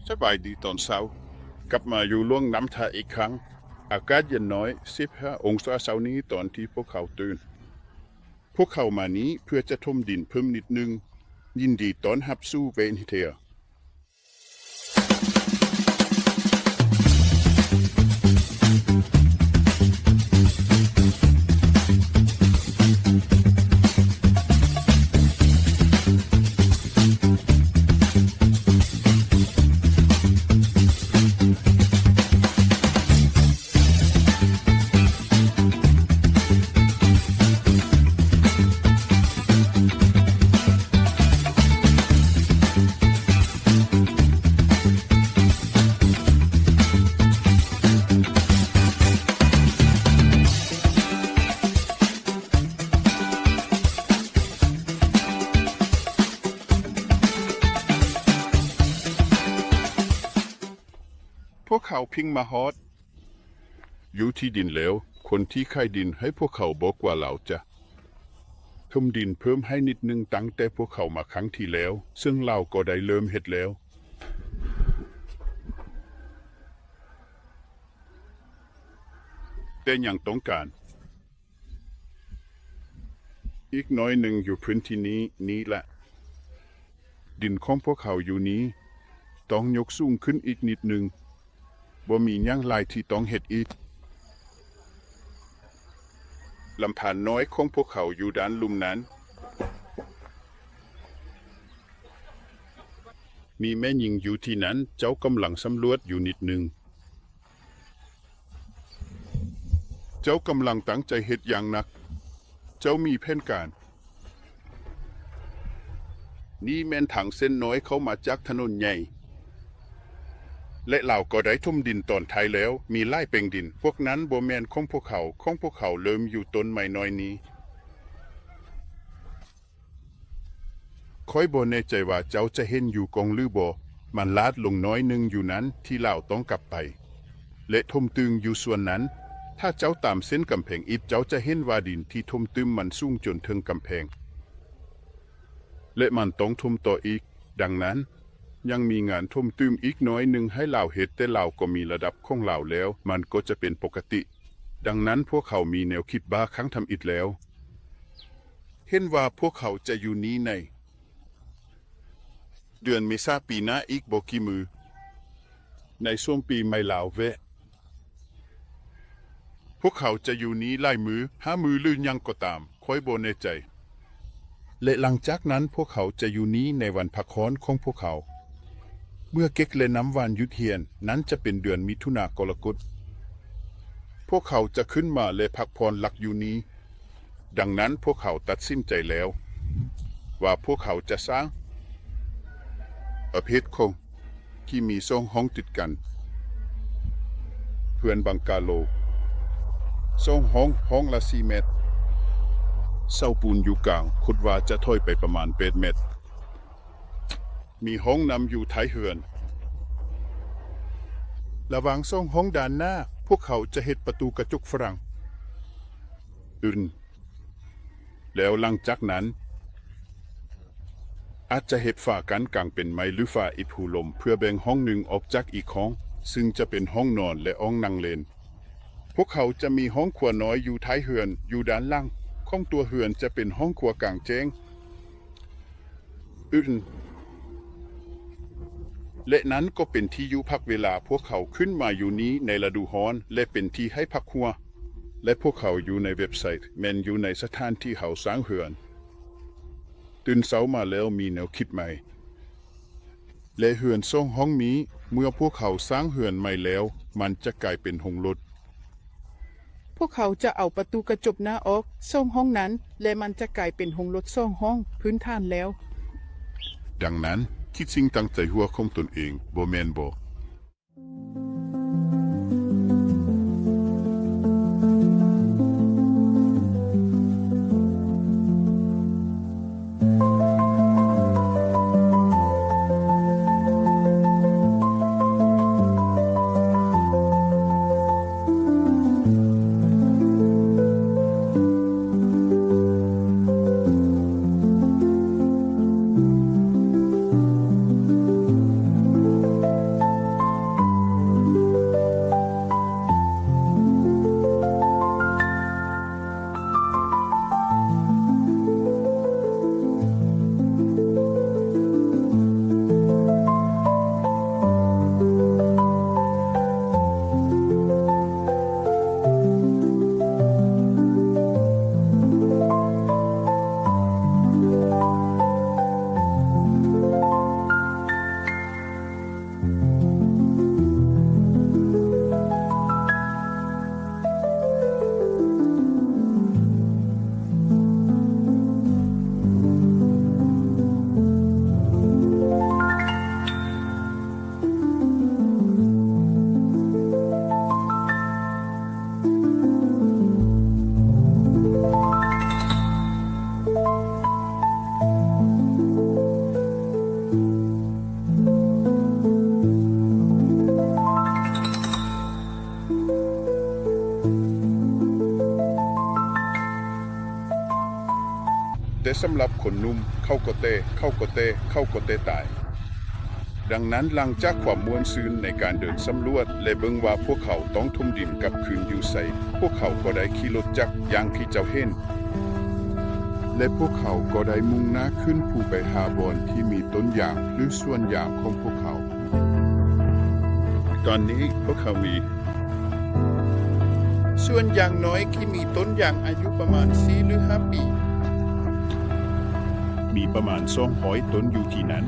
ສະບາຍດີຕອນເຊົ້າ, ກັບມາຢູ່ຫຼວງນ້ຳທາອີກຄັ້ງ. ອາກາດເຢັນໜ້ອຍ, ສິບຫ້າອົງສາເຊົ້ານີ້ຕອນທີ່ພວກເຂົາຕື່ນ. ພວກເຂົາມານີ້ເພື່ອຈະຖົມດິນເພີ່ມນິດໜຶ່ງ. ຍິນດີຕ້ອນຮັບສູ່ເວນເທລ. ພວກເຂົາພິ່ງມາຮອດ ຢູ່ທີ່ດິນແລ້ວ, ຄົນທີ່ຂາຍດິນໃຫ້ພວກເຂົາບອກວ່າລາວຈະຖົມດິນເພີ່ມໃຫ້ນິດໜຶ່ງຕັ້ງແຕ່ພວກເຂົາມາຄັ້ງທີ່ແລ້ວ, ເຊິ່ງລາວກໍໄດ້ເລີ່ມເຮັດແລ້ວ. ແຕ່ຍັງຕ້ອງການ ອີກໜ້ອຍໜຶ່ງຢູ່ພື້ນທີ່ນີ້ ນີ້ແຫຼະ. ດິນຂອງພວກເຂົາຢູ່ນີ້ ຕ້ອງຍົກສູງຂຶ້ນອີກນິດໜຶ່ງ. ບໍ່ມີຫຍັງຫຼາຍທີ່ຕ້ອງເຮັດອີກ. ລຳທານນ້ອຍຂອງພວກເຂົາຢູ່ດ້ານລຸ່ມນັ້ນ. ມີແມ່ຍິງຢູ່ທີ່ນັ້ນ, ເຈົ້າກຳລັງສຳຫຼວດຢູ່ນິດໜຶ່ງ. ເຈົ້າກຳລັງຕັ້ງໃຈເຮັດຢ່າງໜັກ. ເຈົ້າມີແຜນການ. ນີ້ແມ່ນທາງເສັ້ນນ້ອຍເຂົ້າມາຈາກຖະໜົນໃຫຍ່ ແລະ ລາວກໍໄດ້ຖົມດິນຕອນທ້າຍແລ້ວ. ມີຫຼາຍແປງດິນ. ພວກນັ້ນບໍ່ແມ່ນຂອງພວກເຂົາ. ຂອງພວກເຂົາເລີ່ມຢູ່ຕົ້ນໄມ້ນ້ອຍນີ້. ຂ້ອຍບໍ່ແນ່ໃຈວ່າເຈົ້າຈະເຫັນຢູ່ກ້ອງຫຼືບໍ່, ມັນລາດລົງໜ້ອຍໜຶ່ງຢູ່ນັ້ນທີ່ລາວຕ້ອງກັບໄປ ແລະ ຖົມຕື່ມຢູ່ສ່ວນນັ້ນ. ຖ້າເຈົ້າຕາມເສັ້ນກຳແພງອິດ, ເຈົ້າຈະເຫັນວ່າດິນທີ່ຖົມຕື່ມມັນສູງຈົນເຖິງກຳແພງ ແລະ ມັນຕ້ອງຖົມຕໍ່ອີກ. ດັ່ງນັ້ນ, ຍັງມີງານຖົມຕື່ມອີກໜ້ອຍໜຶ່ງໃຫ້ລາວເຮັດ, ແຕ່ລາວກໍມີລະດັບຂອງລາວແລ້ວ, ມັນກໍຈະເປັນປົກກະຕິ. ດັ່ງນັ້ນ, ພວກເຂົາມີແນວຄິດບ້າຄັ້ງທຳອິດແລ້ວ. ເຫັນວ່າພວກເຂົາຈະຢູ່ນີ້ໃນເດືອນເມສາປີໜ້າອີກບໍ່ກີ່ມື້, ໃນຊ່ວງປີໃໝ່ລາວແວະ. ພວກເຂົາຈະຢູ່ນີ້ຫຼາຍມື້, ຫ້າມື້ ຫຼື ຫຍັງກໍຕາມ, ຂ້ອຍບໍ່ແນ່ໃຈ. ແລະ ຫຼັງຈາກນັ້ນພວກເຂົາຈະຢູ່ນີ້ໃນວັນພັກຮ້ອນຂອງພວກເຂົາ. ເມື່ອເກັກ ແລະ ນ້ຳຫວ່ານຢຸດເຮຍນ, ນັ້ນຈະເປັນເດືອນມິຖຸນາກໍລະກົດ. ພວກເຂົາຈະຂຶ້ນມາ ແລະ ພັກຜ່ອນຫຼັກຢູ່ນີ້. ດັ່ງນັ້ນພວກເຂົາຕັດສິນໃຈແລ້ວວ່າພວກເຂົາຈະສ້າງອາພາດຂອງທີ່ມີສອງຫ້ອງຕິດກັນ, ເຮືອນບັງກາໂລ, ສອງຫ້ອງ, ຫ້ອງລະສີ່ແມັດ, ເສົາປູນຢູ່ກາງ, ຄຸດວ່າຈະຖອຍໄປປະມານແປດແມັດ. ມີຫ້ອງນ້ຳຢູ່ທ້າຍເຮືອນ. ລະຫວ່າງສອງຫ້ອງດ້ານໜ້າ, ພວກເຂົາຈະເຮັດປະຕູກະຈົກຝຣັ່ງອື່ນ, ແລ້ວຫຼັງຈາກນັ້ນ ອາດຈະເຮັດຝາກັ້ນກາງເປັນໄມ້ ຫຼື ຝາອິດຫູລົມ ເພື່ອແບ່ງຫ້ອງໜຶ່ງອອກຈາກອີກຫ້ອງ, ຊຶ່ງຈະເປັນຫ້ອງນອນ ແລະ ຫ້ອງນັ່ງຫຼິ້ນ. ພວກເຂົາຈະມີຫ້ອງຄົວນ້ອຍຢູ່ທ້າຍເຮືອນ, ຢູ່ດ້ານຫຼັງຂອງຕົວເຮືອນຈະເປັນຫ້ອງຄົວກາງແຈ້ງ. ອື່ນ ແລະ ນັ້ນກໍເປັນທີ່ຢູ່ພັກເວລາພວກເຂົາຂຶ້ນມາຢູ່ນີ້ໃນລະດູຮ້ອນ ແລະ ເປັນທີ່ໃຫ້ພັກຫົວ. ແລະ ພວກເຂົາຢູ່ໃນເວັບໄຊ, ແມ່ນຢູ່ໃນສະຖານທີ່ເຮົາສ້າງເຮືອນ. ຕື່ນເຊົ້າມາແລ້ວມີແນວຄິດໃໝ່. ແລະ ເຮືອນສອງຫ້ອງນີ້, ເມື່ອພວກເຂົາສ້າງເຮືອນໃໝ່ແລ້ວ, ມັນຈະກາຍເປັນໂຮງລົດ. ພວກເຂົາຈະເອົາປະຕູກະຈົກໜ້າອອກສອງຫ້ອງນັ້ນ ແລະ ມັນຈະກາຍເປັນໂຮງລົດສອງຫ້ອງພື້ນຖານແລ້ວ. ດັ່ງນັ້ນ, ຄິດສິ່ງຕັ້ງໃຈຫົວຂອງຕົນເອງ, ບໍ່ແມ່ນບໍ? ສຳລັບຄົນໜຸ່ມ ເຂົາກໍແຕ່ ເຂົາກໍແຕ່ ເຂົາກໍແຕ່ຕາຍ. ດັ່ງນັ້ນ, ຫຼັງຈາກຄວາມມ່ວນຊື່ນໃນການເດີນສຳຫຼວດ ແລະ ເບິ່ງວ່າພວກເຂົາຕ້ອງຖົມດິນກັບຄືນຢູ່ໃສ, ພວກເຂົາກໍໄດ້ຂີ່ລົດຈັກຢ່າງທີ່ເຈົ້າເຫັນ ແລະ ພວກເຂົາກໍໄດ້ມຸ່ງໜ້າຂຶ້ນພູໄປຫາບ່ອນທີ່ມີຕົ້ນຢາງ ຫຼື ສວນຢາງຂອງພວກເຂົາ. ຕອນນີ້ພວກເຂົາມີສວນຢາງນ້ອຍທີ່ມີຕົ້ນຢາງອາຍຸປະມານສີ່ຫຼືຫ້າປີ. ມີປະມານສອງຮ້ອຍຕົ້ນຢູ່ທີ່ນັ້ນ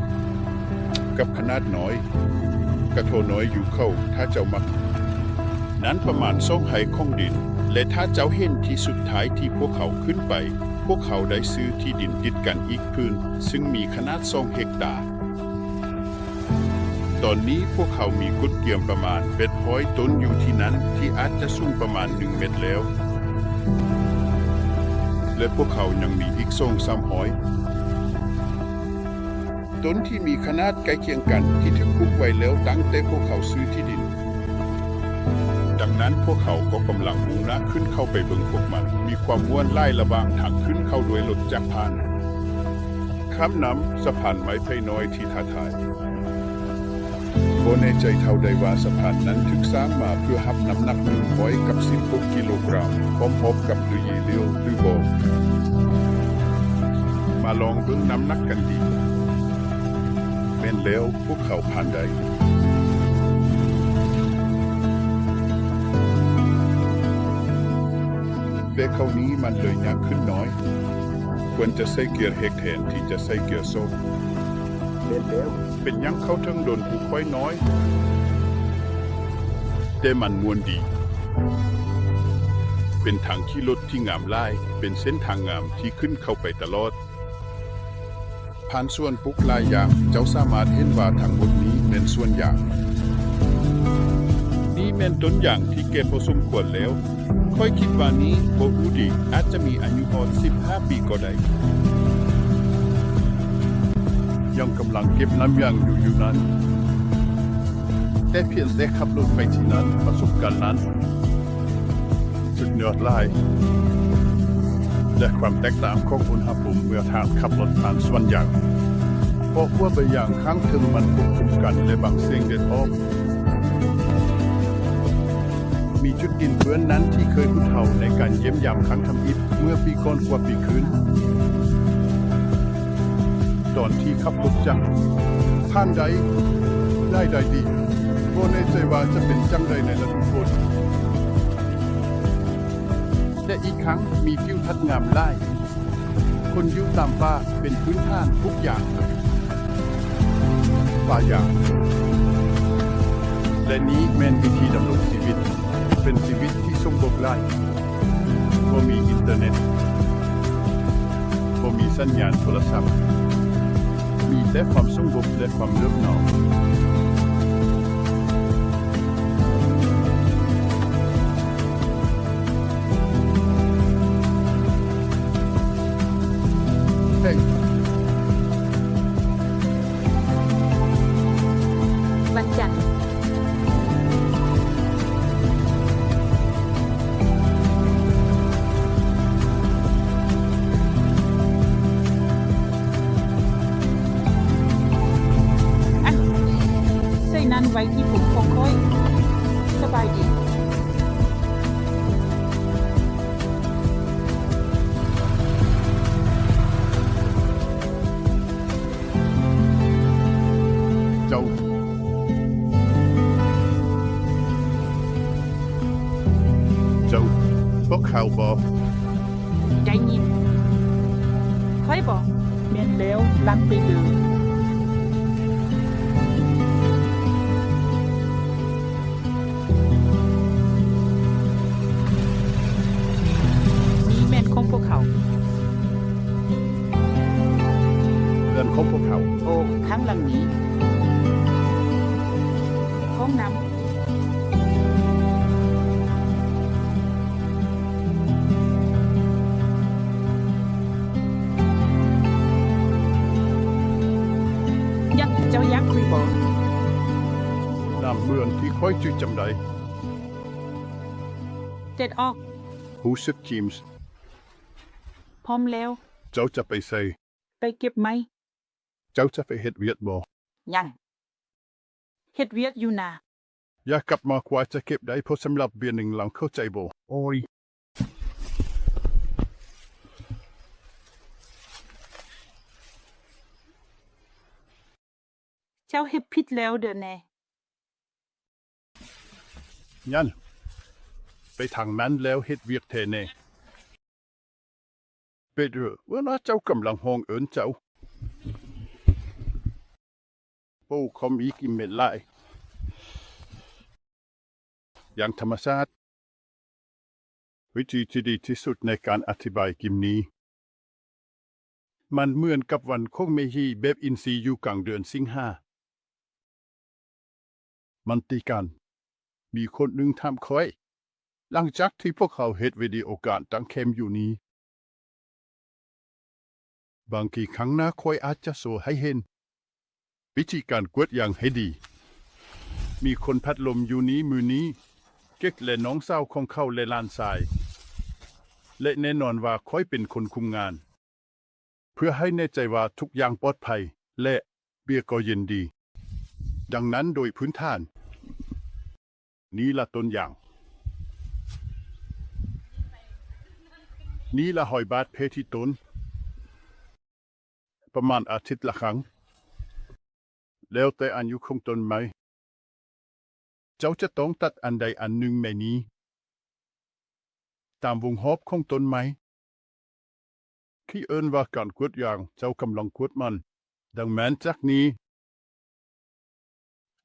ກັບຂະໜາດນ້ອຍ ກະທໍ່ນ້ອຍຢູ່ເຂົາ ຖ້າເຈົ້າມັກ. ນັ້ນປະມານສອງໄຮ່ຂອງດິນ ແລະ ຖ້າເຈົ້າເຫັນທີ່ສຸດທ້າຍທີ່ພວກເຂົາຂຶ້ນໄປ, ພວກເຂົາໄດ້ຊື້ທີ່ດິນຕິດກັນອີກຜືນ ຊຶ່ງມີຂະໜາດສອງເຮັກຕາ. ຕອນນີ້ພວກເຂົາມີກົດກຽມປະມານແປດຮ້ອຍຕົ້ນຢູ່ທີ່ນັ້ນ ທີ່ອາດຈະສູງປະມານໜຶ່ງແມັດແລ້ວ ແລະ ພວກເຂົາຍັງມີອີກສອງສາມຮ້ອຍຕົ້ນທີ່ມີຂະໜາດໃກ້ຄຽງກັນ ທີ່ຖືກປູກໄວ້ແລ້ວຕັ້ງແຕ່ພວກເຂົາຊື້ທີ່ດິນ. ດັ່ງນັ້ນພວກເຂົາກໍກຳລັງມຸ່ງໜ້າຂຶ້ນເຂົ້າໄປເບິ່ງພວກມັນ. ມີຄວາມມ່ວນຫຼາຍລະຫວ່າງທາງຂຶ້ນເຂົ້າດ້ວຍລົດຈັກຜ່ານ ຂ້າມນ້ຳສະພານໄມ້ໄຜ່ນ້ອຍທີ່ທ້າທາຍ. ບໍ່ແນ່ໃຈເທົ່າໃດວ່າສະພານນັ້ນຖືກສ້າງມາເພື່ອຮັບນ້ຳໜັກໜຶ່ງຮ້ອຍກັບສິບຫົກກິໂລກຣາມ ພ້ອມຮອບກັບດຸຍເລວຫຼືບໍ່. ມາລອງເບິ່ງນ້ຳໜັກກັນດີ. ແມ່ນແລ້ວ, ພວກເຂົາຜ່ານໄດ້. ແຕ່ຄາວນີ້ມັນເລີຍຍາກຂຶ້ນໜ້ອຍ. ຄວນຈະໃສ່ເກຍເຮັກແທນທີ່ຈະໃສ່ເກຍຊອກ. ແມ່ນແລ້ວ. ເປັນຫຍັງເຂົາເຖິງດົນຜູ້ຂ້ອຍນ້ອຍ? ແຕ່ມັນມ່ວນດີ. ເປັນທາງຂີ່ລົດທີ່ງາມຫຼາຍ, ເປັນເສັ້ນທາງງາມທີ່ຂຶ້ນເຂົ້າໄປຕະຫຼອດ. ຜ່ານສວນປຸກຫຼາຍຢ່າງ, ເຈົ້າສາມາດເຫັນວ່າທັງໝົດນີ້ແມ່ນສວນຢາງ. ນີ້ແມ່ນຕົ້ນຢາງທີ່ແກ່ພໍສົມຄວນແລ້ວ. ຂ້ອຍຄິດວ່ານີ້ບໍ່ຮູ້ດີ, ອາດຈະມີອາຍຸຮອດສິບຫ້າປີກໍໄດ້. ຍັງກຳລັງເກັບນ້ຳຢາງຢູ່ ຢູ່ນັ້ນ. ແຕ່ພຽງແຕ່ຂັບລົດໄປທີ່ນັ້ນ, ປະສົບການນັ້ນ ສຸດຍອດຫຼາຍ ແລະ ຄວາມແຕກຕ່າງຂອງອຸນຫະພູມເມື່ອທ່ານຂັບລົດຜ່ານສວນຢາງ, ເພາະຫົວໃບຢາງຂ້າງເທິງມັນປົກຄຸມກັນ ແລະ ບັງສຽງແດດອອກ. ມີຈຸດດິນເປື້ອນນັ້ນທີ່ເຄີຍຮູ້ເຖົ້າໃນການຢ້ຽມຢາມຄັ້ງທຳອິດເມື່ອປີກ່ອນກວ່າປີຄືນ. ຕອນທີ່ຂັບລົດຈັກຜ່ານໄດ້ ລາຍໄດ້ດີ. ບໍ່ແນ່ໃຈວ່າຈະເປັນຈັ່ງໃດໃນລະດູຝົນ. ແລະ ອີກຄັ້ງມີທິວທັດງາມຫຼາຍ. ຄົນຢູ່ຕາມປ່າເປັນພື້ນຖານທຸກຢ່າງ. ປ່າຢາງ. ແລະ ນີ້ແມ່ນວິທີດຳລົງຊີວິດ. ເປັນຊີວິດທີ່ສົງບົບຫຼາຍ. ບໍ່ມີອິນເຕີເນັດ, ບໍ່ມີສັນຍານໂທລະສັບ, ມີແຕ່ຄວາມສົງບົບ ແລະ ຄວາມເໜືອບໜາວ. ເຮີ້ຍ. ວັນຈັນ. ອັນ ໃສ່ນັ້ນໄວ້ທີ່ຜົມຂອງຂ້ອຍ. ສະບາຍດີ. ເຈົ້າ ເຈົ້າ ພວກເຂົາບໍ່ ໄດ້ຍິນຂ້ອຍບໍ່? ແມ່ນແລ້ວ, ຫຼັງໄປເດີ. ນີ້ແມ່ນຂອງພວກເຂົາ. ເຮືອນຂອງພວກເຂົາ. ໂອ້, ຂ້າງຫຼັງນີ້. ຫ້ອງນ້ຳ. ຢາກ, ເຈົ້າຢາກຄຸຍບໍ່? ນາມເມືອງທີ່ຂ້ອຍຈື່ຈຳໄດ້. ເຈັດອອກ. ຮູ້ສຶກຈີມ. ພ້ອມແລ້ວ. ເຈົ້າຈະໄປໃສ? ໄປເກັບໄມ້. ເຈົ້າຈະໄປເຮັດວຽກບໍ່? ຍັງ. ເຮັດວຽກຢູ່ນາ. ຢ່າກັບມາ, ກວ່າຈະເກັບໄດ້ພໍສຳລັບເບຍໜຶ່ງຫຼັງ, ເຂົ້າໃຈບໍ່? ໂອ້ຍ. ເຈົ້າເຮັດຜິດແລ້ວເດີແນ່. ຍັນ, ໄປທາງນັ້ນແລ້ວເຮັດວຽກແທ້ແນ່. ເປໂຕຣ, ເວລາເຈົ້າກຳລັງຮ້ອງເອີ້ນເຈົ້າ. ໂອ້, ຄອມອີກອີເມນຫຼາຍ. ຢ່າງທຳມະຊາດ. ວິທີທີ່ດີທີ່ສຸດໃນການອະທິບາຍກິມນີ້, ມັນເໝືອນກັບວັນຂອງເມຮີແບບອິນຊີຢູ່ກາງເດືອນສິງຫາ. ມັນຕີກັນ. ມີຄົນໜຶ່ງຖາມຂ້ອຍ, ຫຼັງຈາກທີ່ພວກເຮົາເຮັດວິດີໂອການຕັ້ງແຄມຢູ່ນີ້, ບາງທີຄັ້ງໜ້າຂ້ອຍອາດຈະໂຊໃຫ້ເຫັນວິທີການກວດຢາງໃຫ້ດີ. ມີຄົນພັດລົມຢູ່ນີ້ມື້ນີ້, ເກັກ ແລະ ນ້ອງສາວຂອງເຂົາ ແລະ ຫຼານຊາຍ, ແລະ ແນ່ນອນວ່າຂ້ອຍເປັນຄົນຄຸມງານ. ເພື່ອໃຫ້ແນ່ໃຈວ່າທຸກຢ່າງປອດໄພ ແລະ ເບຍກໍເຢັນດີ. ດັ່ງນັ້ນໂດຍພື້ນຖານ, ນີ້ລະຕົ້ນຢາງ. ນີ້ລະຮອຍບາດແຜທີ່ຕົ້ນ. ປະມານອາທິດລະຄັ້ງ, ແລ້ວແຕ່ອາຍຸຂອງຕົ້ນໄມ້. ເຈົ້າຈະຕ້ອງຕັດອັນໃດອັນໜຶ່ງໃນນີ້, ຕາມວົງຮອບຂອງຕົ້ນໄມ້ ທີ່ເອີ້ນວ່າການກວດຢາງ, ເຈົ້າກຳລັງກວດມັນ. ດັ່ງນັ້ນຈາກນີ້,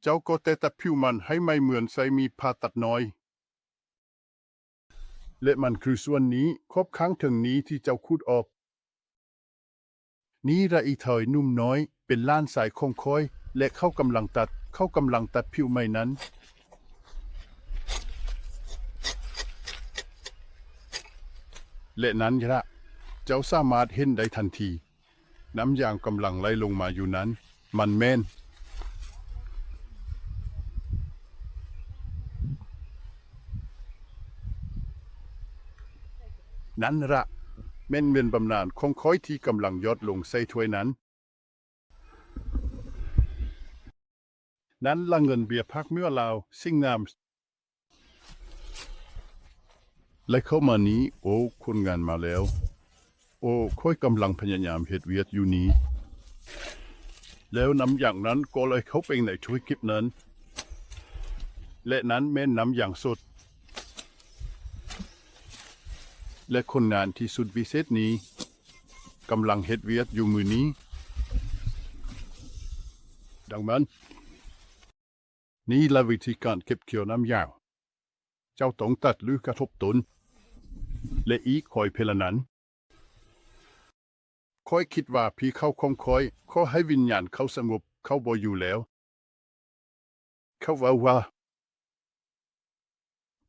ເຈົ້າກໍແຕ່ຕັດຜິວມັນໃຫ້ໃໝ່ເໝືອນໃຊ້ມີດຜ່າຕັດນ້ອຍ. ແລະ ມັນຄືສ່ວນນີ້, ຂອບຂ້າງເທິງນີ້ທີ່ເຈົ້າຂູດອອກ. ນີ້ລະອີເຖົ້ຍໜຸ່ມນ້ອຍ, ເປັນຫຼານຊາຍຂອງຂ້ອຍ, ແລະ ເຂົາກຳລັງຕັດ, ເຂົາກຳລັງຕັດຜິວໃໝ່ນັ້ນ. ແລະ ນັ້ນລະ, ເຈົ້າສາມາດເຫັນໄດ້ທັນທີ. ນ້ຳຢາງກຳລັງໄຫຼລົງມາຢູ່ນັ້ນ, ມັນແມ່ນ. ນັ້ນລະ, ແມ່ນເວນບຳນານຂອງຂ້ອຍທີ່ກຳລັງຢອດລົງໃສ່ຖ້ວຍນັ້ນ. ນັ້ນລະເງິນເບຍພາກເມືອລາວ, ສິ່ງງາມ. ໄລ່ເຂົ້າມານີ້, ໂອ້, ຄົນງານມາແລ້ວ. ໂອ້, ຂ້ອຍກຳລັງພະຍາຍາມເຮັດວຽກຢູ່ນີ້. ແລ້ວນ້ຳຢາງນັ້ນກໍໄຫຼເຂົ້າໄປໃນຖ້ວຍເກັບນັ້ນ. ແລະ ນັ້ນແມ່ນນ້ຳຢາງສົດ. ແລະ ຄົນງານທີ່ສຸດວິເສດນີ້ ກຳລັງເຮັດວຽກຢູ່ມື້ນີ້. ດັ່ງນັ້ນ, ນີ້ລະວິທີການເກັບກ່ຽວນ້ຳຢາງ. ເຈົ້າຕ້ອງຕັດ ຫຼື ກະທົບຕົ້ນ ແລະ ອີກຂ້ອຍເພລະນັ້ນ. ຂ້ອຍຄິດວ່າຜີເຂົາຂອງຂ້ອຍ ຂໍໃຫ້ວິນຍານເຂົາສະຫງົບ, ເຂົາບໍ່ຢູ່ແລ້ວ. ເຂົາເວົ້າວ່າ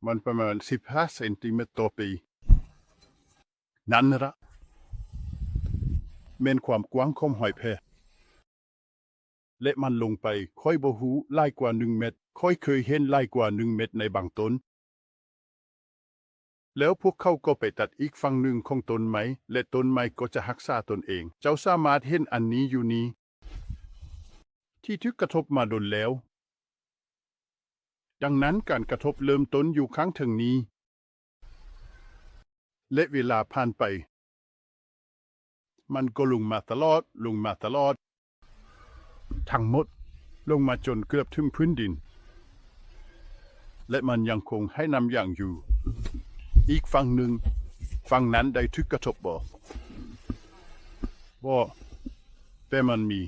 ມັນປະມານສິບຫ້າເຊັນຕີແມັດຕໍ່ປີ. ນັ້ນລະ ແມ່ນຄວາມກວ້າງຂອງຮອຍແຜ ແລະ ມັນລົງໄປ, ຂ້ອຍບໍ່ຮູ້, ຫຼາຍກວ່າໜຶ່ງແມັດ. ຂ້ອຍເຄີຍເຫັນຫຼາຍກວ່າໜຶ່ງແມັດໃນບາງຕົ້ນ. ແລ້ວພວກເຂົາກໍໄປຕັດອີກຝັ່ງໜຶ່ງຂອງຕົ້ນໄມ້ ແລະ ຕົ້ນໄມ້ກໍຈະຮັກສາຕົນເອງ. ເຈົ້າສາມາດເຫັນອັນນີ້ຢູ່ນີ້ ທີ່ຖືກກະທົບມາດົນແລ້ວ. ດັ່ງນັ້ນການກະທົບເລີ່ມຕົ້ນຢູ່ຂ້າງເທິງນີ້ ແລະ ເວລາຜ່ານໄປ ມັນກໍລົງມາຕະຫຼອດ, ລົງມາຕະຫຼອດ, ທັງໝົດລົງມາຈົນເກືອບເຖິງພື້ນດິນ ແລະ ມັນຍັງຄົງໃຫ້ນ້ຳຢາງຢູ່. ອີກຝັ່ງໜຶ່ງ, ຝັ່ງນັ້ນໄດ້ຖືກກະທົບບໍ່? ບໍ່, ແຕ່ມັນມີ.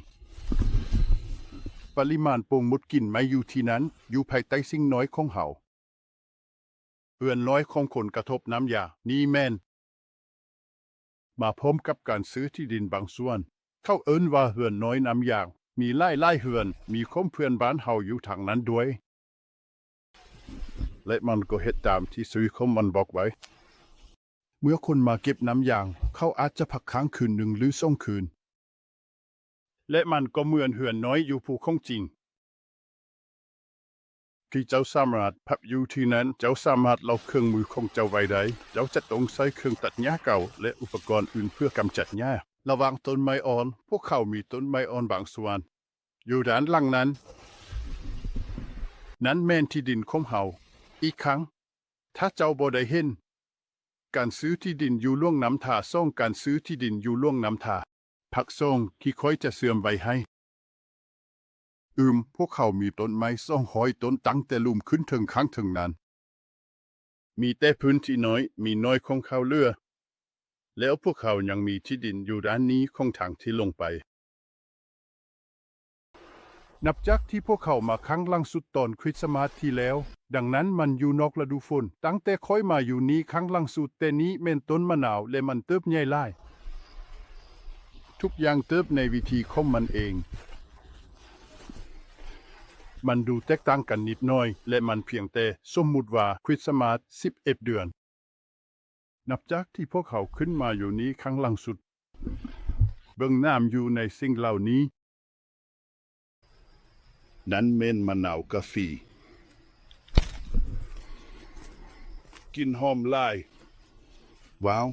ປະລິມານໂປ່ງໝົດກິ່ນໄມ້ຢູ່ທີ່ນັ້ນ, ຢູ່ພາຍໃຕ້ສິ່ງນ້ອຍຂອງເຮົາ. ເຮືອນນ້ອຍຂອງຄົນກະທົບນ້ຳຢາງນີ້ແມ່ນມາພ້ອມກັບການຊື້ທີ່ດິນບາງສ່ວນ. ເຂົາເອີ້ນວ່າເຮືອນນ້ອຍນ້ຳຢາງ. ມີຫຼາຍໆເຮືອນ, ມີຂອງເພື່ອນບ້ານເຮົາຢູ່ທາງນັ້ນດ້ວຍ. ແລະ ມັນກໍເຮັດຕາມທີ່ຊື່ຂອງມັນບອກໄວ້. ເມື່ອຄົນມາເກັບນ້ຳຢາງ, ເຂົາອາດຈະພັກຄ້າງຄືນໜຶ່ງ ຫຼື ສອງຄືນ. ແລະ ມັນກໍເໝືອນເຮືອນນ້ອຍຢູ່ພູຂອງຈິງ. ທີ່ເຈົ້າສາມາດພັກຢູ່ທີ່ນັ້ນ, ເຈົ້າສາມາດລັອກເຄື່ອງມືຂອງເຈົ້າໄວ້ໄດ້. ເຈົ້າຈະຕ້ອງໃຊ້ເຄື່ອງຕັດຫຍ້າເກົ່າ ແລະ ອຸປະກອນອື່ນເພື່ອກຳຈັດຫຍ້າ. ລະຫວ່າງຕົ້ນໄມ້ອ່ອນ, ພວກເຂົາມີຕົ້ນໄມ້ອ່ອນບາງສ່ວນຢູ່ດ້ານຫຼັງນັ້ນ. ນັ້ນແມ່ນທີ່ດິນຂອງເຮົາ. ອີກຄັ້ງ, ຖ້າເຈົ້າບໍ່ໄດ້ເຫັນການຊື້ທີ່ດິນຢູ່ຫຼວງນ້ຳທາສອງ, ການຊື້ທີ່ດິນຢູ່ຫຼວງນ້ຳທາ ພາກສອງ ທີ່ຂ້ອຍຈະເຊື່ອມໄວ້ໃຫ້. ອືມ, ພວກເຂົາມີຕົ້ນໄມ້ສອງຮ້ອຍຕົ້ນຕັ້ງແຕ່ລຸ່ມຂຶ້ນເຖິງຂ້າງເທິງນັ້ນ. ມີແຕ່ພື້ນທີ່ນ້ອຍ, ມີໜ້ອຍຂອງເຂົາເຫຼືອ, ແລ້ວພວກເຂົາຍັງມີທີ່ດິນຢູ່ດ້ານນີ້ຂອງທາງທີ່ລົງໄປ. ນັບຈາກທີ່ພວກເຂົາມາຄັ້ງຫຼັງສຸດຕອນຄຣິສຕະມາດທີ່ແລ້ວ, ດັ່ງນັ້ນມັນຢູ່ນອກລະດູຝົນ. ຕັ້ງແຕ່ຂ້ອຍມາຢູ່ນີ້ຄັ້ງຫຼັງສຸດ, ແຕ່ນີ້ແມ່ນຕົ້ນມະນາວ ແລະ ມັນເຕີບໃຫຍ່ຫຼາຍ. ທຸກຢ່າງເຕີບໃນວິທີຂອງມັນເອງ. ມັນດູແຕກຕ່າງກັນນິດໜ້ອຍ ແລະ ມັນພຽງແຕ່ສົມມຸດວ່າຄຣິສຕະມາດສິບເອັດເດືອນ. ນັບຈາກທີ່ພວກເຮົາຂຶ້ນມາຢູ່ນີ້ຄັ້ງຫຼັງສຸດ, ເບິ່ງນ້ຳຢູ່ໃນສິ່ງເຫຼົ່ານີ້. ນັ້ນແມ່ນມະນາວກາຟີ. ກິ່ນຫອມຫຼາຍ. ວ້າວ.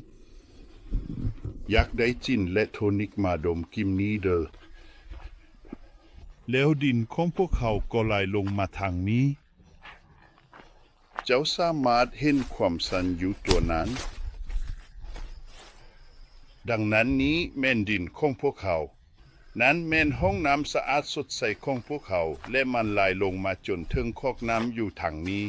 ຢາກໄດ້ຈິນ ແລະ ໂທນິກມາດົມກິ່ນນີ້ເດີ. ແລ້ວດິນຂອງພວກເຂົາກໍໄຫຼລົງມາທາງນີ້. ເຈົ້າສາມາດເຫັນຄວາມຊັນຢູ່ຕົວນັ້ນ. ດັ່ງນັ້ນນີ້ແມ່ນດິນຂອງພວກເຂົາ. ນັ້ນແມ່ນຫ້ອງນ້ຳສະອາດສົດໃສຂອງພວກເຂົາ, ແລະ ມັນໄຫຼລົງມາຈົນເຖິງຄອກນ້ຳຢູ່ທາງນີ້.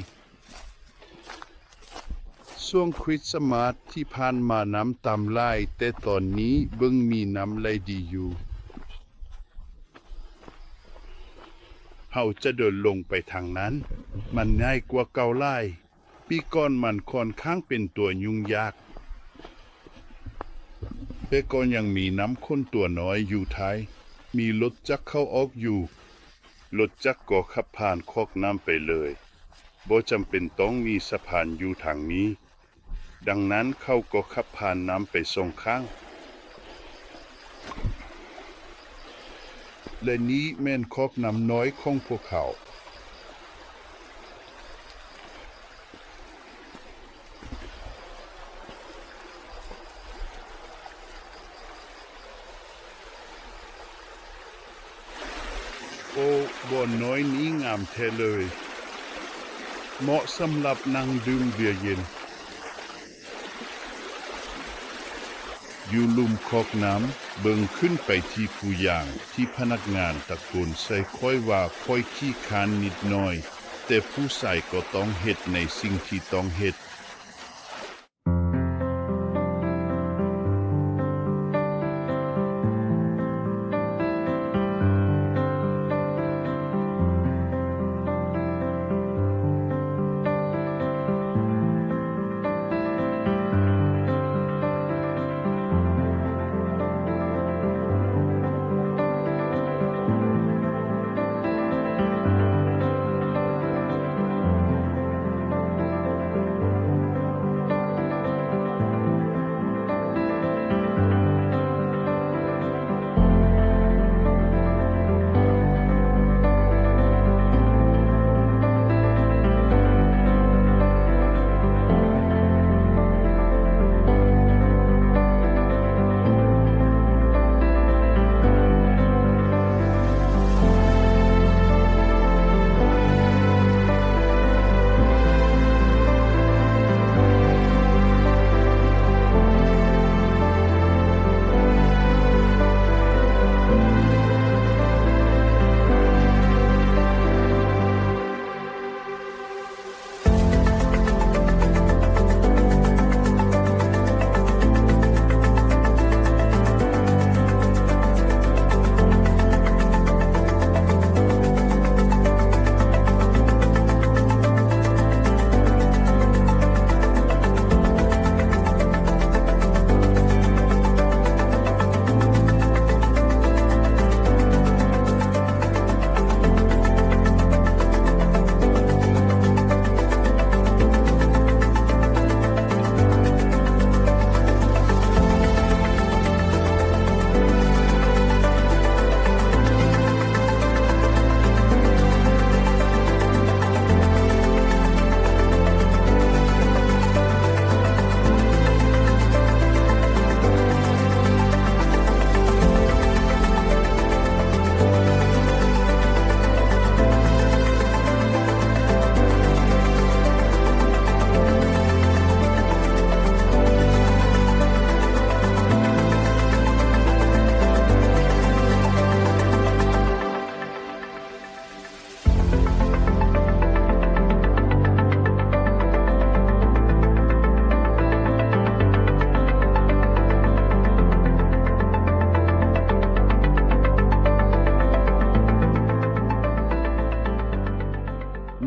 ຊ່ວງຄຣິສຕະມາດທີ່ຜ່ານມານ້ຳຕ່ຳຫຼາຍ, ແຕ່ຕອນນີ້ເບິ່ງມີນ້ຳໄຫຼດີຢູ່. ເຮົາຈະເດີນລົງໄປທາງນັ້ນ. ມັນງ່າຍກວ່າເກົ່າຫຼາຍ. ປີກ່ອນມັນຂ້ອນຂ້າງເປັນຕົວຫຍຸ້ງຍາກ, ແຕ່ກໍຍັງມີນ້ຳຂົນຕົວນ້ອຍຢູ່ທ້າຍ. ມີລົດຈັກເຂົ້າອອກຢູ່. ລົດຈັກກໍຂັບຜ່ານຄອກນ້ຳໄປເລີຍ. ບໍ່ຈຳເປັນຕ້ອງມີສະພານຢູ່ທາງນີ້. ດັ່ງນັ້ນເຂົາກໍຂັບຜ່ານນ້ຳໄປສອງຂ້າງ. ແລະ ນີ້ແມ່ນຄອກນ້ຳນ້ອຍຂອງພວກເຂົາ. ໂອ້, ບ່ອນນ້ອຍນີ້ງາມແທ້ເລີຍ. ເໝາະສຳລັບນັ່ງດື່ມເບຍເຢັນ. ຢູ່ລຸ່ມຄອກນ້ຳ, ເບິ່ງຂຶ້ນໄປທີ່ພູຢາງ, ທີ່ພະນັກງານຕະໂກນໃສ່ຂ້ອຍວ່າຂ້ອຍຂີ້ຄ້ານນິດໜ້ອຍ, ແຕ່ຜູ້ຊາຍກໍຕ້ອງເຮັດໃນສິ່ງທີ່ຕ້ອງເຮັດ.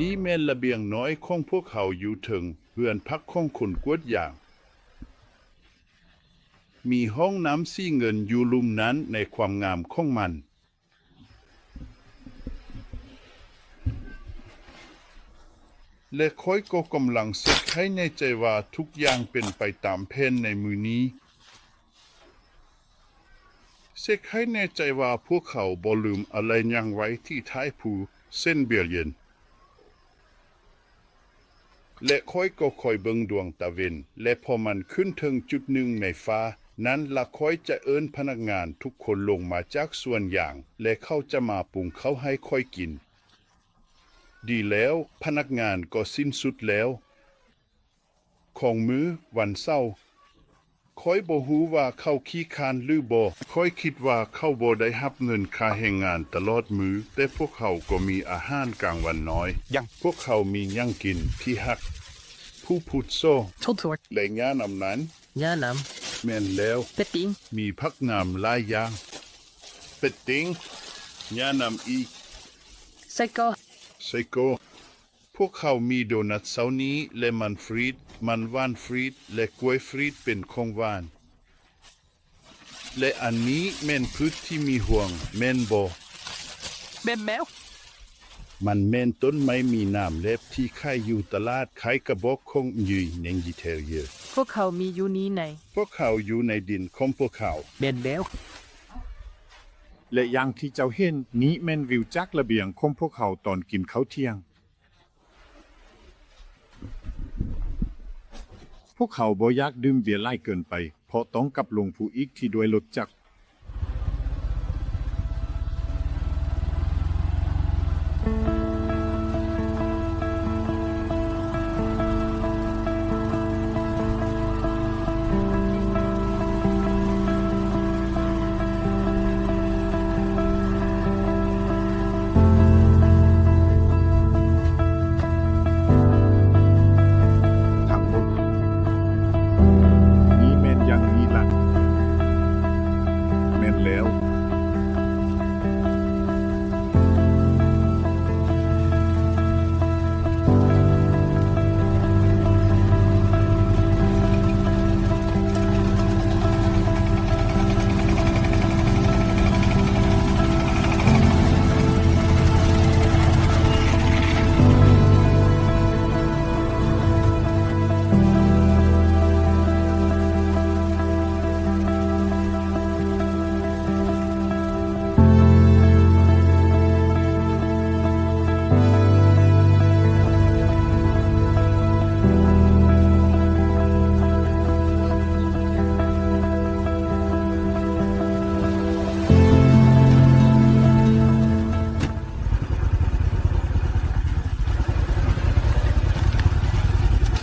ນີ້ແມ່ນລະບຽງນ້ອຍຂອງພວກເຮົາຢູ່ເທິງເຮືອນພັກຂອງຄົນກວດຢາ. ມີຫ້ອງນ້ຳສີເງິນຢູ່ລຸ່ມນັ້ນໃນຄວາມງາມຂອງມັນ. ແລະຂ້ອຍກໍກຳລັງເຊັກໃຫ້ແນ່ໃຈວ່າທຸກຢ່າງເປັນໄປຕາມແຜນໃນມື້ນີ້. ເຊັກໃຫ້ແນ່ໃຈວ່າພວກເຂົາບໍ່ລືມອາໄລຫຍັງໄວ້ທີ່ທ້າຍພູເຊັ່ນເບຍລເຢັນ. ແລະຂ້ອຍກໍຄອຍເບິ່ງດວງຕາເວັນ ແລະພໍມັນຂຶ້ນເຖິງຈຸດໜຶ່ງໃນຟ້ານັ້ນລະ ຂ້ອຍຈະເອີ້ນພະນັກງານທຸກຄົນລົງມາຈາກສວນຢາງ ແລະເຂົາຈະມາປຸງເຂົ້າໃຫ້ຂ້ອຍກິນ. ດີແລ້ວ, ພະນັກງານກໍສິ້ນສຸດແລ້ວ. ຂອງມື້ວັນເສົາ. ຂ້ອຍບໍ່ຮູ້ວ່າເຂົາຂີ້ຄ້ານຫຼືບໍ່. ຂ້ອຍຄິດວ່າເຂົາບໍ່ໄດ້ຮັບເງິນຄ່າແຮງງານຕະຫຼອດມື້, ແຕ່ພວກເຮົາກໍມີອາຫານກາງວັນນ້ອຍ. ຍັງ. ພວກເຂົາມີຫຍັງກິນທີ່ຮັກ? ຜູ້ພຸດໂຊ. ໂທດ. ແລະຫຍ້ານຳນັ້ນ. ຫຍ້ານຳ. ແມ່ນແລ້ວ. ເປັດຕິງ. ມີຜັກງາມຫຼາຍຢ່າງ. ເປັດຕິງ. ຫຍ້ານຳອີກ. ໄຊໂກ. ໄຊໂກ. ພວກເຂົາມີໂດນັດເຊົ້ານີ້ ແລະມັນຟຣີດ, ມັນຫວ່ານຟຣີດ ແລະກ້ວຍຟຣີດເປັນຂອງຫວານ. ແລະອັນນີ້ແມ່ນພືດທີ່ມີຫ່ວງ, ແມ່ນບໍ່? ແມ່ນແລ້ວ. ມັນແມ່ນຕົ້ນໄມ້ມີໜາມແຫຼບທີ່ຂາຍຢູ່ຕະຫຼາດ, ຄ້າຍກະບອກຂອງຢູຍແນງຢີເທລເຢີ. ພວກເຂົາມີຢູ່ນີ້ໃນ. ພວກເຂົາຢູ່ໃນດິນຂອງພວກເຂົາ. ແມ່ນແລ້ວ. ແລະຢ່າງທີ່ເຈົ້າເຫັນ, ນີ້ແມ່ນວິວຈາກລະບຽງຂອງພວກເຂົາຕອນກິນເຂົ້າທ່ຽງ. ພວກເຂົາບໍ່ຢາກດື່ມເບຍຫຼາຍເກີນໄປ, ເພາະຕ້ອງກັບລົງພູອີກທີ່ດ້ວຍລົດຈັກ. ທັງໝົດນີ້ແມ່ນຢ່າງນີ້ລະ. ແມ່ນແລ້ວ.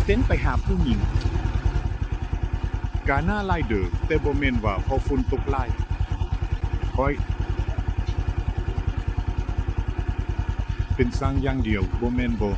ເຕັ້ນໄປຫາຜູ້ຍິງ. ກາໜ້າຫຼາຍເດີ, ແຕ່ບໍ່ແມ່ນວ່າເພາະຝົນຕົກຫຼາຍ. ຂ້ອຍເປັນຊ່າງຢ່າງດຽວ, ບໍ່ແມ່ນບໍ?